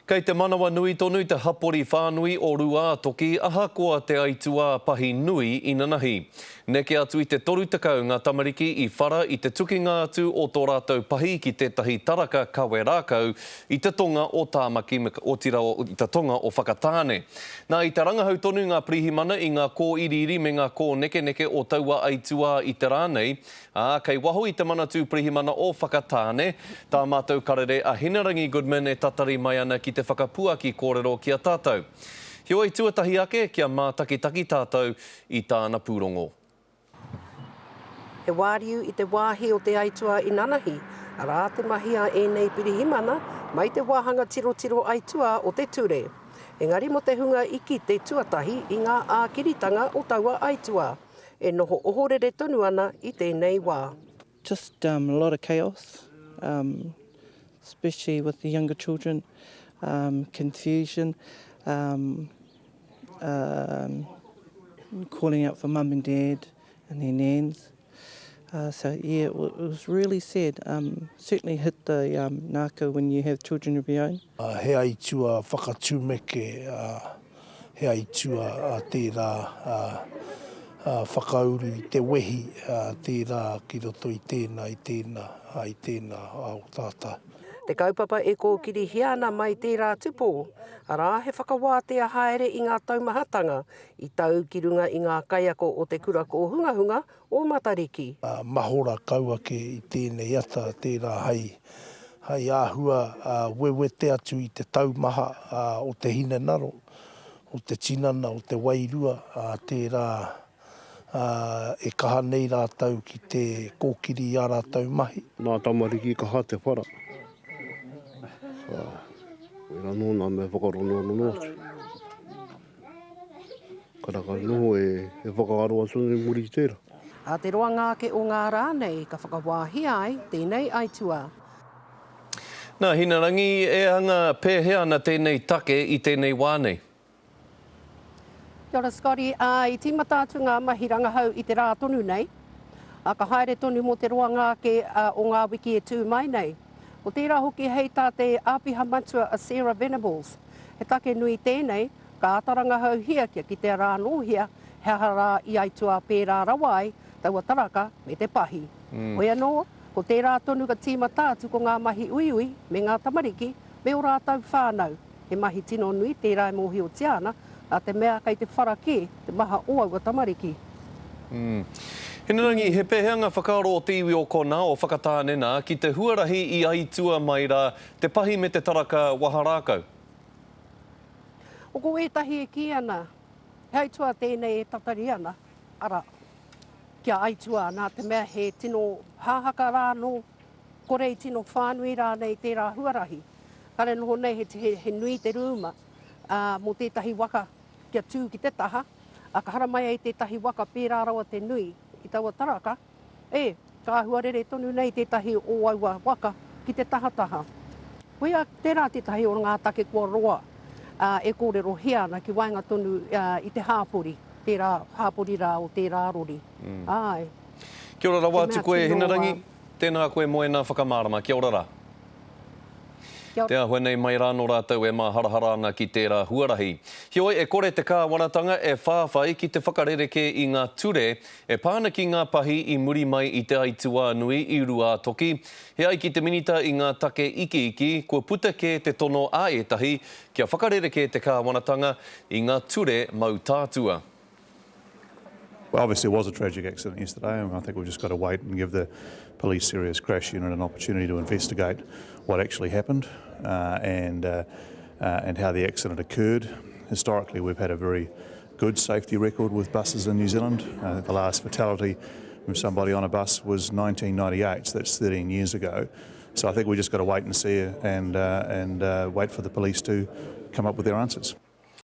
Kei te manawanui tonu te hapori whānui o Rūātoki ahakoa te aituā pahi nui inanahi. Neke atu i te 30 ngā tamariki i whara i te tukinga atu o tō rātou pahi ki tētahi taraka kawe rākau i te tonga o Tāmaki, otirā i te tonga o Whakatāne. Nā, i te rangahau tonu ngā pirihimana i ngā kōiriiri me ngā kōnekeneke o taua aituā i te rā nei, Ā, kei waho i te Manatū Pirihimana o Whakatāne, tā mātou karere a Hinerangi Goodman e tatari mai ana ki te whakapuaki kōrero ki a tātou. Heoi, tuatahi ake, kia mātakitaki tātou i tāna pūrongo. He wāriu i te wāhi o te aituā inanahi, arā te mahi a ēnei pirihimana mai te wāhanga tirotiro aituā o te ture. Engari mō te hunga i kite tuatahi i ngā ākiritanga o taua aituā, e noho ohorere tonu ana i tēnei wā. Just um, a lot of chaos, um, especially with the younger children, um, confusion, um, um, calling out for mum and dad and their nans. Uh, so yeah, it, it was really sad. Um, certainly hit the um, nākau when you have children of your own. Uh, he aitua whakatumeke, uh, he aitua uh, tērā uh, uh, whakauru i te wehi uh, tērā ki roto i tēnā, i tēnā, uh, i tēnā uh, o tātou. Te kaupapa e kōkirihia ana mai tērā tupō, arā, he whakawātea haere i ngā taumahatanga i tau ki runga i ngā kaiako o te kura kōhungahunga o Matariki. Mahora kau ake i tēnei ata tērā hei, hei āhua wewete atu i te taumaha o te hinengaro, o te tinana, o te wairua, tērā e kaha nei rātou ki te kōkiri i ā rātou mahi. Nā tamariki kaha te whara. Koirā nō nā mea whakaronorono atu. Karaka noho e whakaaro atu ana i muri i tērā. Ā te roanga ake o ngā rā nei ka whakawāhia ai tēnei aituā. Nā Hinarangi, e anga pēhea ana tēnei take i tēnei wā nei? Kia ora Scotty, ā, i tīmata atu ngā mahi rangahau i te rā tonu nei, ā, ka haere tonu mō te roanga ake o ngā wiki e tū mai nei. Ko tērā hoki hei tā te āpiha matua a Sarah Venables, he take nui tēnei, ka āta rangahauhia kia kitea rā anōhia he aha rā i aituā pērā rawa ai taua taraka me te pahi. Hoi anō, ko tērā tonu ka tīmata atu ko ngā mahi uiui me ngā tamariki me ō rātou whānau. He mahi tino nui tērā e mōhiotia ana, nā te mea kei te whara kē te maha o aua tamariki. Hinerangi, he pēhea ngā whakaaro o te iwi o konā, o Whakatāne nā, ki te huarahi i aitua mai rā te pahi me te taraka waha rākau? Ko ētahi e kī ana, he aituā tēnei e tatari ana, arā, kia aituā, nā te mea he tino hāhaka rā anō, kore i tino whānui rānei tērā huarahi. Kare noho nei he, he, he nui te rūma, ā, mō tētahi waka kia tū ki te taha, ā, ka haramai ai tētahi waka pērā rawa te nui i taua taraka, E, ka āhua rere tonu nei tētahi o aua waka ki te tahataha. Koia, tērā tētahi o ngā take kua roa e kōrerohia ana ki waenga tonu i te hāpori, tērā hāpori rā o tērā rori. Āe. Kia ora rawa atu koe e Hinerangi. Tēnā koe mō ēnā whakamārama. Kia ora rā. Te āhua nei mai rānō rātou e māharahara ana ki tērā huarahi. Heoi, e kore te kāwanatanga e whāwhai ki te whakarerekē i ngā ture e pā ana ki ngā pahi i muri mai i te aituā nui i Ruātoki. He ai ki te Minita i ngā take ikiiki, kua puta kē te tono a ētahi kia whakarerekē te kāwanatanga i ngā ture mau tātua. Well, obviously it was a tragic accident yesterday and I think we've just got to wait and give the police serious crash unit an opportunity to investigate what actually happened uh, and, uh, uh, and how the accident occurred. Historically, we've had a very good safety record with buses in New Zealand. Uh, the last fatality from somebody on a bus was 1998, so that's 13 years ago. So I think we just got to wait and see and, uh, and uh, wait for the police to come up with their answers.